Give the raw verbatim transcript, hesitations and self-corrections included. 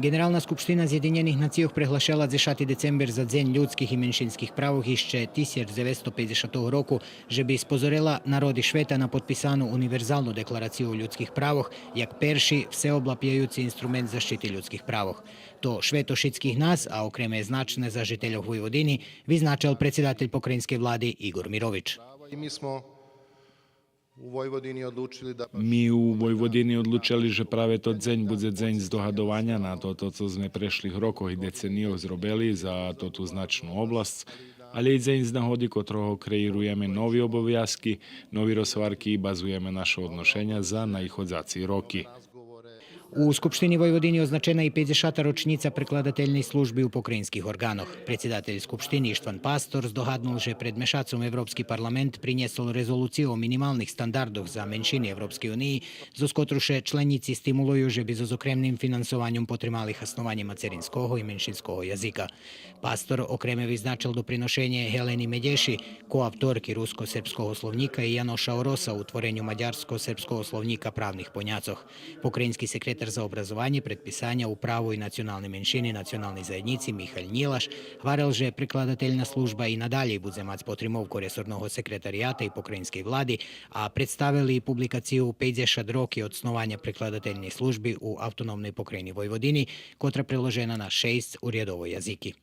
Ґенерална скупштина Зєдинєних нацийох преглашела дзешати децембер за Дзень людских и меншинских правох ище тисяч дзевецсто пейдзешатого року, же би спозорела народи швета на подписану Универзалну декларацию о людских правох, як перши всеоблапяюци инструмент защити людских правох. То швето шицких нас, а окреме значне за жительох Войводини, визначел предсидатель покраїнскей влади Игор Мирович. I mi smo u Vojvodini odlučili da Ми у Войводини одлучели же праве тот дзень будзе дзень здогадованя на тото цо зме прешлих рокох и деценийох зробели за тоту значну обласц, алє и дзень з нагоди котрого креируєме нови обовязки, нови розгварки и базуєме нашо одношеня за наиходзаци роки. У Скупштини Войводини означена и пейдзешата рочнїца прекладательней служби у покраїнских орґанох. Предсидатель Скупштини Иштван Пастор здогаднул же пред мешацом Европски парламент принєсол резолуцию о минималних стандардох за меншини Европскей униї, зоз котру ше членїци стимулую же би зоз окремним финансованьом потримали хаснованє мацеринского и меншинского язика. Пастор окреме визначел доприношенє Гелени Медєши, коавторки Руско-сербского словнїка, и Яноша Ороса у твореню мадярско-сербского словнїка правних поняцох. Покраїнски секретар за образованє, предписаня, управу и национални меншини националней заєднїци Михаль Нїлаш гварел же прекладательна служба и надалєй будзе мац потримовку ресорного секретарията и покраїнскей влади, а представели и публикацию пейдзешат роки од снованя прекладательней служби у Автономней покраїни Войводини, котра преложена на шейсц урядово язики.